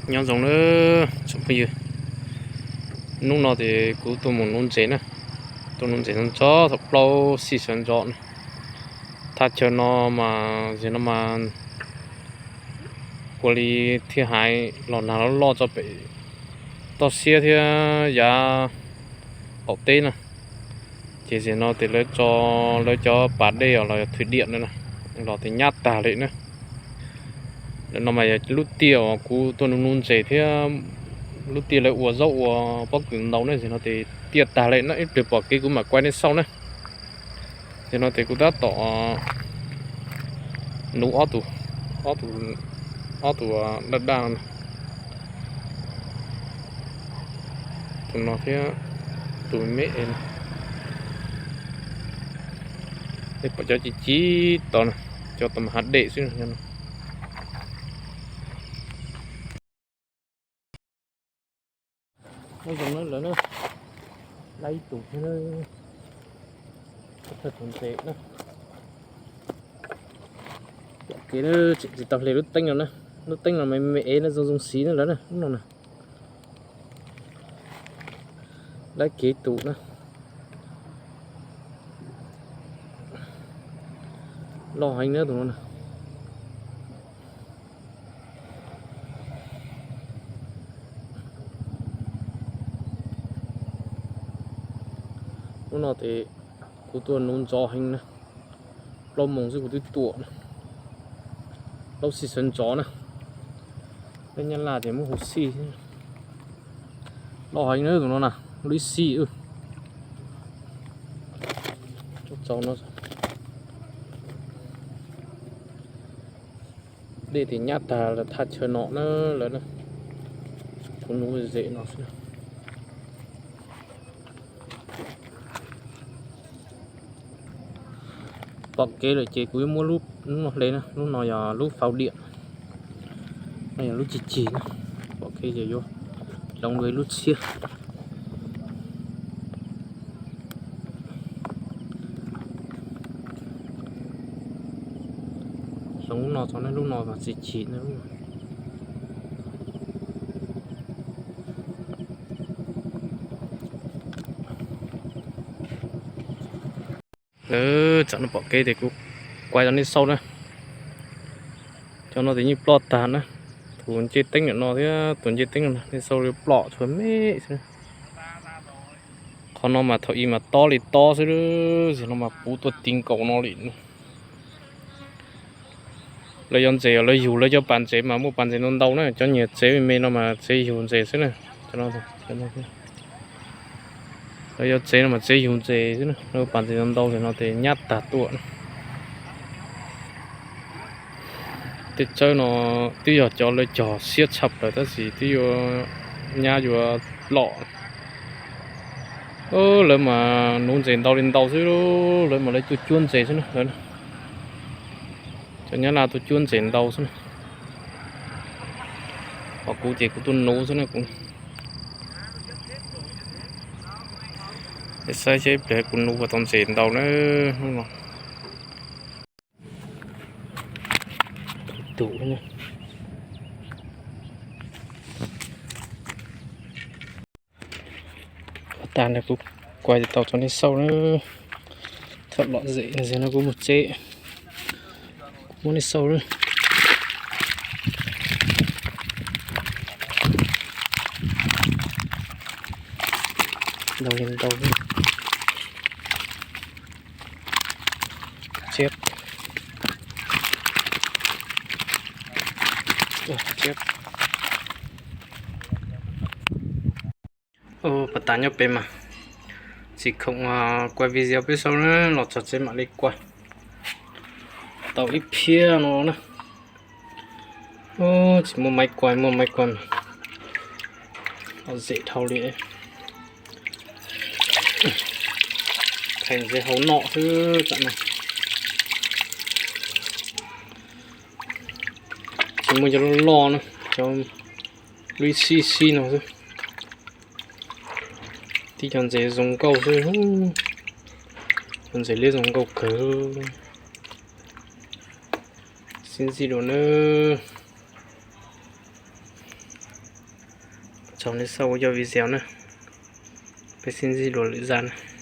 Nyob zoo nawb tsoom phooj ywg, hnub no ces kuv tuaj mus nuv ntses na, tuaj nuv ntses ntxov thaum plaub xij sawv ntxov na. Thaj chaw no mas zim no mas ua li thiaj hais los nag loj loj tso pem toj siab thiab yav qaum teb na. Ces zim no ces lawv tso lawv cov pas dej os los thwm diam na, los ces nyab tag li na. Ntawm no mas yog lub tiaj uas kuv tuaj nuv nuv ntses thiab lub tiaj lawv ua zaub ua pob kws ntau na, zim no ces tiaj tag li na, ib pliag pom kev kuv mam kuaj nej xauj na. Zim no ces kuv tab tom nuv ob tug, ob tug daj daj no, tus no thiab tus me me no. Nej pom cov ci ci tod na, cov tod mas hav dej xwb no. Nyob zoo na lawm na, lab ib tug thiab, thawj tus ntses na. Pom kev na, tseem tsis tau hle lub teeb no na, lub teeb no me me ev na, zoo zoo siv na lawm na, lub no na. Lab kev tus na, loj heev na tus no na. Hnub no ces kuv tuaj nuv ntxov heev na, plaub moos xwb kuv twb tuaj na, plaub xij sawv ntxov na. Peb nyab laj ces muab hu xij, loj heev na tus no na, lub ib xij. Txaus no, dej ces nyab tag thaj chaw no na lawm na, kuv nuv zem no xwb. Pom kev lawm ces kuv yuav muab lub no hle na, lub no yog lub faus diam, no yog lub cig cig na, pom kev ces yuav hloov dua ib lub tshiab. Hloov lub no tso ne, lub no mas cig cig na. Lawv tsam no pom kev ces kuv kuaj rau nej xauj na. Cov no ces yeej ploj tag na. Tus ncej teeb ntawm no thiab tus ncej teeb no nej xauj li ploj tshuav me xwb. Qhov no mas thaum ub mas tob li tob xwb, zim no mas puv tuaj ti nkaus no li. Lawv yuav ntses, lawv yug lawv cov pas ntses mas muaj pas ntses ntau ntau na, cov nyiag tsev me me no mas tsev yug ntses xwb na. Lawv yuav tsev no mas tsev yug ntses xwb na, lawv pas ntses ntau ntau li no ces nyab tag tuaj. Tej tsawb no twb yog cov lawv cog siab tshaj plaws tab sis twb yuav nyab yuav ploj. Lawv mas nuv ntses ntau li ntau xwb, lawv mas lawv tuaj cuab ntses xwb na. Cov nyab laj tuaj cuab ntses ntau xwb na. Ho kuv ces kuv tuaj nuv xwb na kuv. Saib seb ib pliag kuv nuv puas tau ntses ntau na hnub no. Tus tag no kuv kuaj tau tso nej xauj na. Thaum lom zem no kuv mus tsev, kuv muab nej xauj na. Ntau li ntau. Tshiab. Tshiab. Pas tas nyob pem mas, tsis khoom kuaj video peb xauj na, los txog tsev mam li kuaj. Tau ib phiab no na. Tsis muaj maiv kuaj, muaj maiv kuaj mas lom zem dhau li. Thaiv ntses hau noj xwb tam no. Tsis muaj cov loj loj na, cov lub ib xib xib no xwb. Tib cov ntses zoo nkauj xwb, cov ntses liab zoo nkauj kawg. Sib ntsib dua nawb. Tsaug nej xauj kuv cov video na, peb sib ntsib dua lwm zaj na.